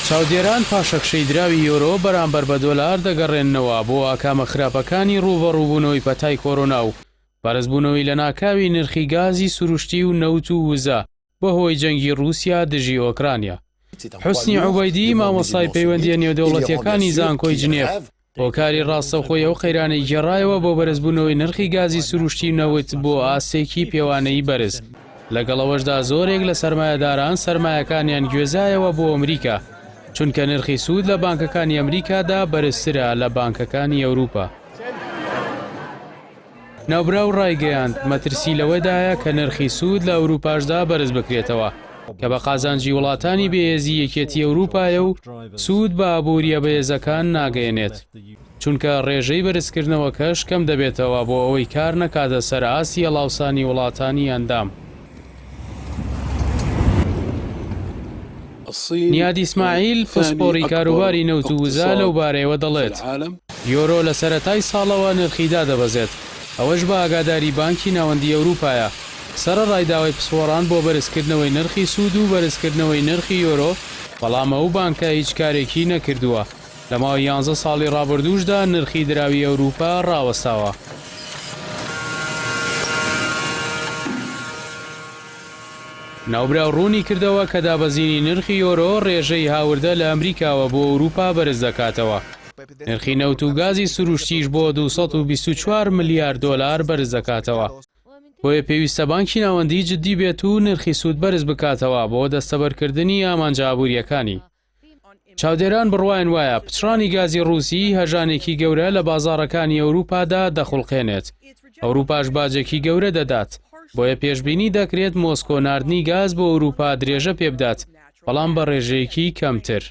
چاودێران پاشەکشەی دراوی یۆرۆ بەرامبەر بە دۆلار دەگەڕێننەوە بۆ ئاکامە خراپەکانی ڕووبەڕووبوونەوەی پەتای کۆرۆنا و بەرزبوونەوەی لەناکاوی نرخی گازی سروشتی و نەوت و وزە بەهۆی جەنگی ڕووسیا دژی ئۆکرانیا. حوسنی عوبەیدی، مامۆستای پەیوەندییە نێودەوڵەتییەکانی زانکۆی جنێف، هۆکاری ڕاستەوخۆی ئەو قەیرانەی گێڕایەوە بۆ بەرزبوونەوەی نرخی گازی سروشتی و نەوت بۆ ئاستێکی پێوانەیی بەرز، لەگەڵ ئەوەشدا زۆرێک لە سەرمایەداران سەرمایەکانیان گوێزایەوە بۆ ئەمریکا، چونکە نرخی سوود لە بانکەکانی ئەمریکادا بەرزترە لە بانکەکانی ئەوروپا. ناوبراو ڕایگەیاند، مەترسی لەوەدایە کە نرخی سوود لە ئەوروپاشدا بەرز بکرێتەوە، کە بە قازانجی وڵاتانی بێهێزی یەکێتی ئەوروپایە و سوود بە ئابوورییە بەهێزەکان ناگەیەنێت، چونکە ڕێژەی بەرزکردنەوەکەش کەم دەبێتەوە بۆ ئەوەی کار نەکاتە سەر ئاستی هەڵاوسانی وڵاتانی ئەندام. نیاد ئیسماعیل، پسپۆڕی کاروباری نەوت و وزە لەو بارەیەوە دەڵێت، یۆرۆ لە سەرەتای ساڵەوە نرخی دادەبەزێت، ئەوەش بە ئاگاداری بانکی ناوەندیی ئەوروپایە، سەرەڕای داوای پسپۆڕان بۆ بەرزکردنەوەی نرخی سوود و بەرزکردنەوەی نرخی یۆرۆ، بەڵام ئەو بانکە هیچ کارێکی نەکردووە، لە ماوەی یانزە ساڵی ڕابردووشدا نرخی دراوی ئەوروپا ڕاوەستاوە. ناوبراو ڕوونی کردەوە کە دابەزینی نرخی یۆرۆ ڕێژەی هاوردە لە ئەمریکاوە بۆ ئەوروپا بەرز دەکاتەوە، نرخی نەوت و گازی سروشتیش بۆ 224 ملیار دۆلار بەرز دەکاتەوە، بۆیە پێویستە بانکی ناوەندی جددی بێت و نرخی سوود بەرز بکاتەوە بۆ دەستەبەرکردنی ئامانجە ئابوورییەکانی. چاودێران بڕوایان وایە پچڕانی گازی ڕووسی هەژانێکی گەورە لە بازاڕەکانی ئەوروپادا دەخوڵقێنێت، ئەوروپاش باجێکی گەورە دەدات، بۆیە پێشبینی دەکرێت مۆسکۆ ناردنی گاز بۆ ئەوروپا درێژە پێبدات، بەڵام بە ڕێژەیەکی کەمتر.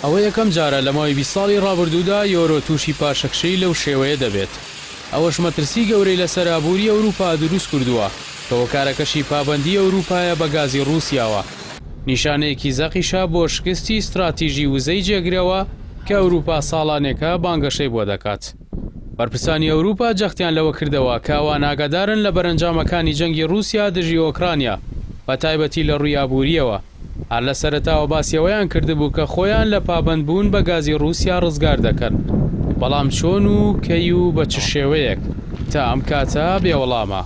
ئەوە یەکەم جارە لە ماوەی 20 ساڵی ڕابردوودا یۆرۆ تووشی پاشەکشەی لەو شێوەیە دەبێت. ئەوەش مەترسی گەورەی لەسەر ئابووری ئەوروپا دروست کردووە، کە هۆکارەکەشی پابەندیی ئەوروپایە بە گازی ڕووسیاوە. نیشانەیەکی زەقیشە بۆ شکستی ستراتیژی وزەی جێگرەوە کە ئەوروپا ساڵانێکە بانگەشەی بۆ دەکات. بەرپرسانی ئەوروپا جەختیان لەوە کردەوە کە ئەوان ئاگادارن لە بەرەنجامەکانی جەنگی ڕووسیا دژی ئۆکرانیا، بەتایبەتی لە ڕووی ئابوورییەوە. هەر لە سەرەتاوە باسی ئەوەیان کردبوو کە خۆیان لە پابەندبوون بە گازی ڕووسیا ڕزگار دەکەن، بەڵام چۆن و کەی و بە چ شێوەیەک، تا ئەم کاتە بێ وەڵامە.